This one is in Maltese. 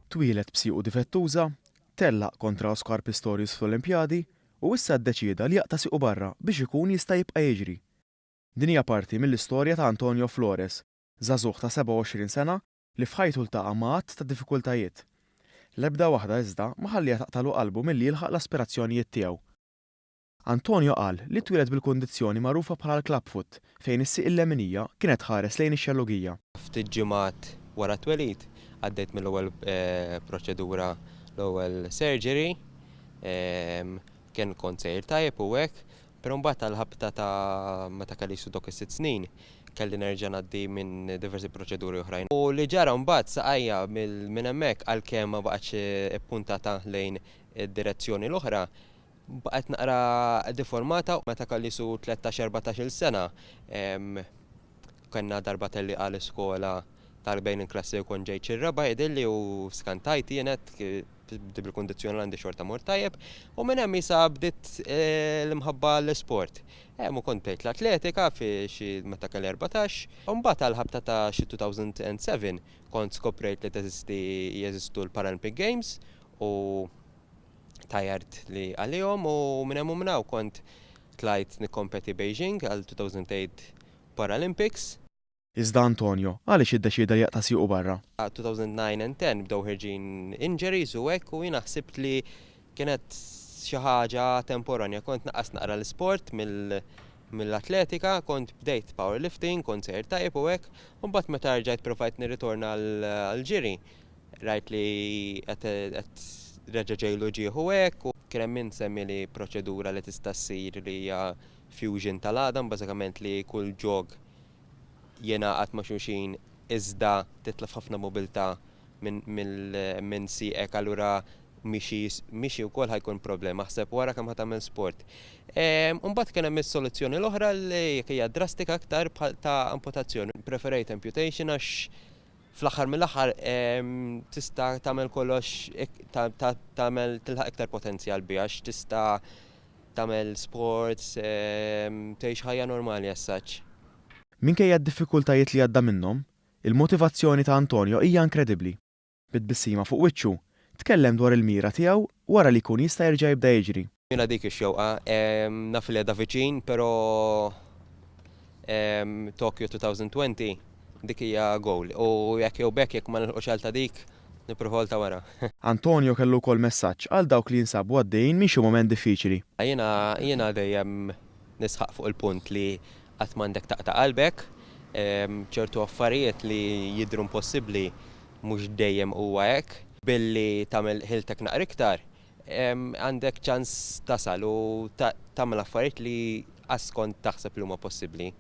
Twieled b'siequ difettuża, tellaq kontra Oscar Pistorius fl-Olimpjadi u issa ddeċieda li jaqta' siequ barra biex ikun jista' jibqa' jiġri. Din hija parti mill-istorja ta' Antonio Flores, żagħżugħ ta' 27 sena li f'ħajtu ltaqa' ma' għadd ta' diffikultajiet. L-ebda waħda iżda ma ħalliha taqtagħlu qalbu milli jilħaq l-aspirazzjonijiet tiegħu. Antonio qal li twieled bil-kundizzjoni magħrufa bħala l-clubfoot fejn is-sieq il-leminija kienet tħares lejn ix-xellugija. Ftit ġimgħat wara t-twelid għaddejt mill-ewwel proċedura, l-ewwel surgery, kien kont sejjer tajjeb u hekk, però mbagħad għall-ħabta ta' meta kelli xi dok is-sitt snin kelli nerġa' ngħaddi minn diversi proċeduri oħrajn. U li ġara mbagħad saqajja minn hemmhekk għalkemm ma baqgħetx ippuntata lejn id-direzzjoni l-oħra, Baqgħet naqra deformata meta kelli su 13, 14-il sena. Kellna darba tellieqa l-iskola tal-bejn il-klassi u kont ġejt xi raba' jidhirli u skantajt jien għedt bil-kundizzjoni li għandi xorta mort tajjeb u minn hemm isa bdiet l-imħabba għall-isport. Hemm u kont bdejt l-atletika fi xi meta kelli 14 u mbagħad għall-ħabta ta' xi 2007 kont skoprejt li teżisti jeżistu l-Paralympic Games u tajjart li għalihom u minn hemm u minn hawn kont tlajt nikkompeti Beijing għal 2008 Paralympics. Iżda Antonio għaliex iddeċieda li jaqta' siequ barra? 2009 and 10 bdew ħerġin injuries u hekk u jiena ħsibt li kienet xi ħaġa temporanja. Kont naqqast naqra l-isport mill-atletika, kont bdejt powerlifting, kont sejjer tajjeb u hekk, u mbagħad meta rġajt provajt nirritorna għall-ġiri, Rajt li qed reġa' ġej l-uġigħ u hekk u kien hemm min semmieli proċedura li tista' ssir li hija fusion tal-għadam, bażikament li kull ġog jingħaqad ma' xulxin iżda titlef ħafna mobilità minn sieqek allura mixi mixi wkoll ħa jkun problema aħseb wara kemm ħa tagħmel sport. U mbagħad kien hemm is-soluzzjoni l-oħra li hija drastika aktar bħal ta' amputazzjoni. Preferejt amputation għax fl-aħħar mill-aħħar tista' tagħmel kollox tagħmel tilħaq iktar potenzjal biha għax tista' tagħmel sports, tgħix ħajja normali as such. Minkejja d-diffikultajiet li għadda minnhom, il-motivazzjoni ta' Antonio hija inkredibbli. Bi tbissima fuq wiċċu, tkellem dwar il-mira tiegħu wara li jkun jista' jerġa' jibda jiġri. Jiena dik ix-xewqa. Naf li qiegħda viċin, però Tokyo 2020 dik hija goal. U jekk jew b'hekk jekk ma nilħqux għal ta' dik, nippruvaw għal ta' wara. Antonio kellu wkoll messaġġ għal dawk li jinsabu għaddejjin minn xi mument diffiċili. Jiena jiena dejjem nisħaq fuq il-punt li qatt m'għandek taqta' qalbek. Ċertu affarijiet li jidhru impossibbli mhux dejjem huwa hekk. Billi tagħmel ħiltek naqra iktar, għandek ċans tasal u tagħmel affarijiet li qatt kont taħseb li huma possibbli.